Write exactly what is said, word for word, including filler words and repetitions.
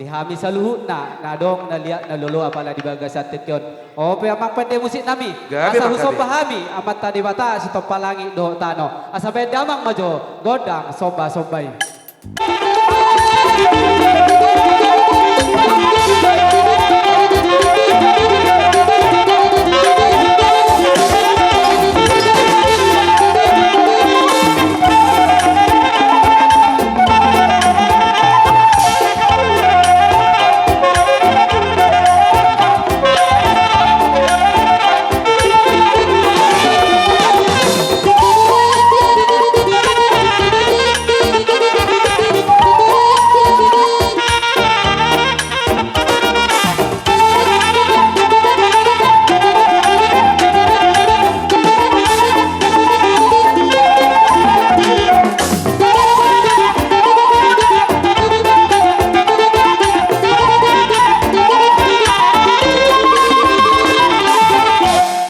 Di hami saluhutna na adong na liat na lolo apala di bagasan tingki on. On pe amang pande musik nami. Gabe, asa husomba hami Amanta Debata sitompa langit dohot tano. Asa bahen damang ma jo gondang somba-somba i.